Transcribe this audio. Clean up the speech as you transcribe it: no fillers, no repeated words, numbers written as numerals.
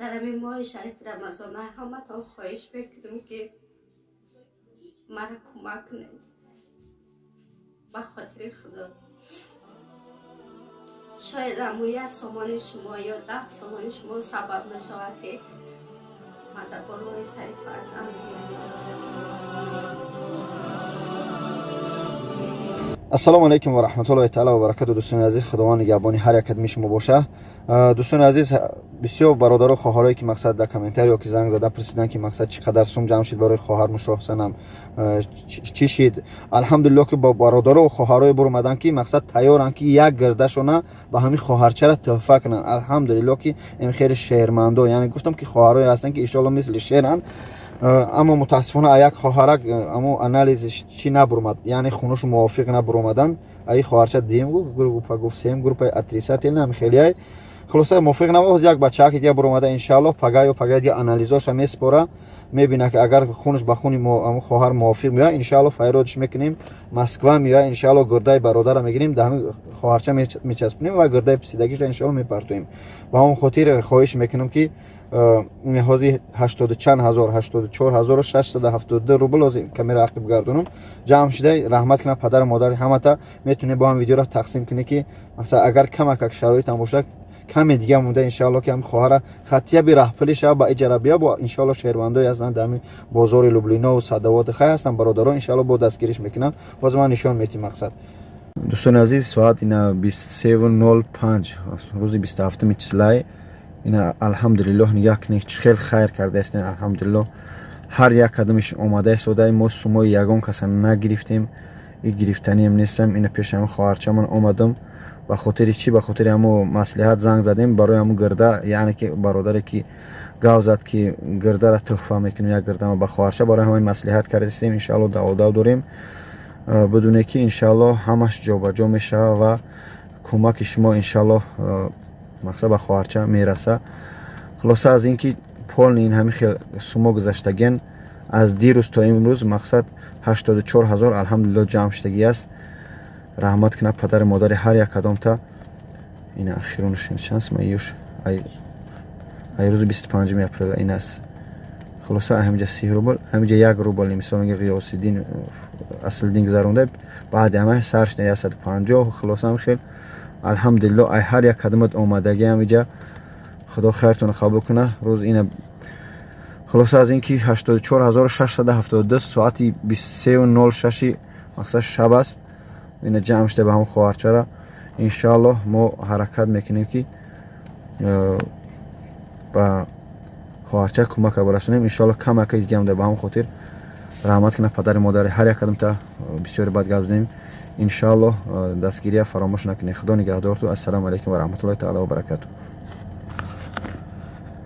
Дар ҳамин моҳи шарифи Рамазон ҳаматон хоҳиш мекунам, ки мара кӯмак кунед ба хотири Худо. Шояд ҳамун 1 сомони шумо ё 10 сомони шумо сабаб мешавад, ки ман дар болои сари фарзанд биёям. Ассалому алайкум ва раҳматуллоҳи таала ва баракату. Дӯстони азиз, Худованд нигаҳбони ҳар як кадми шумо боша. Дӯстони азиз, бисёр бародару хоҳарое, ки мақсад дар комментариё ки занг зада пурсиданд, ки мақсад чӣ қадар сум ҷамъ шид барои хоҳар Мушоҳсанам, чӣ шид. Алҳамдулилло, ки бо бародару хоҳарое буромаданд, ки мақсад тайёранд, ки як гирдашона ба ҳамин хоҳарчара тӯҳфа кунанд. Алҳамдулилло, ки ин хеле шермандо, яъне гуфтам, ки хоҳарое ҳастанд, ки иншоалло мисли шеранд. Аммо мутаассифона як хоҳарак амо анализи чӣ набуромад, яъне хунуш мувофиқ набуромадан. Аи хоҳарча дуюм группа гуфт, сеюм группаи отрицательный ам хелиай. Хулоса, мувофиқ набуд. Як бачаак дига буромада, иншаалло пага ё пага дига анализоша меспора, мебина, ки агар хунаш ба хуни амо хоҳар мувофиқ меояд, иншаалло файродиш мекунем, Москва меояд, иншаалло гурдаи бародара мегирем, дар ҳамин хоҳарча мечаспонем ва гурдаи писидагиша иншаалло мепартоем. Ба ҳамон хотир хоҳиш мекунам, ки ҳозир ҳаштоду чанд ҳазор, 84 672 рубл, ҳозир камера ақиб гардонам, ҷамъ шуда. Раҳмат кунам падару модари ҳамата. Метавонед бо ҳам видеоро тақсим кунед, ки масалан агар камакак шароитам бошад, каме дига монда, иншаалло, ки ҳами хоҳара хатияби раҳпулӣ шава, ба иҷара бия. Бо иншаалло шервандое ҳастанд дар ҳамин бозори Лублинову Садоводи хай ҳастанд бародаро, иншаалло бо дастгириш мекунанд. Ҳозир ман нишон метим. Мақсад, дӯстони азиз, соат ина 23:05, рӯзи 27-уми числай. Ина, алҳамдулиллоҳ, нигоҳ кунед, чӣ хел хайр кардаистен. Алҳамдулиллоҳ, ҳар як кадомиш омада истодаи. Мо сумои ягон каса нагирифтем и гирифтаниам нестам. Ина пеши ҳамин хоҳарчамон омадам. Ба хотири чӣ? Ба хотири ҳамо маслиҳат занг задем барои ҳамо гирда, яъне ки бародаре ки гав зад, ки гирдара тӯҳфа мекунем, як гирдама ба хоҳарча, барои ҳамин маслиҳат кардастем. Иншаалло даводав дорем, бидуне ки иншаалло ҳамаш ҷобаҷо мешавад ва кӯмаки шумо иншаалло мақсад ба хоҳарча мераса. Хулоса, аз ин ки полный ин ҳамин хел сумо гузаштаген аз дирӯз то имрӯз, мақсад 84 000, алҳамдулилло, ҷамъ шудагӣ аст. Раҳмат кунад падари модари ҳар як кадомта. Ина ахиронаш чанд сума юш ай рӯзи 25-уми апрел ин аст. Хулоса, ҳамиҷа 30 рубл, ҳамиҷа 1 рубл, мисол меги Ғиёсиддин Аслиддин гузаронда, баъди ҳама сар шуда 150. Хулоса, ҳам хел, алҳамдулилло, ай ҳар як кадомат омадагӣ ҳамиҷа, Худо хайртонро қабул кунад. Рӯз ина, хулоса, аз ин ки 84 672 соати 23:06, мақсад шаб аст, ина ҷамъ шуда ба ҳамон хоҳарчара. Иншааллоҳ, мо ҳаракат мекунем, ки ба хоҳарча кӯмака барасонем, иншоалло. Камака дигам ба ҳамон хотир раҳмат кунад падари модари ҳар як кадомта. Бисёре бад гап задем. Иншааллоҳ, дастгирия фаромӯш накунед. Худо нигаҳдорту. Ассалому алайкум ва раҳматуллоҳи таала ва баракату.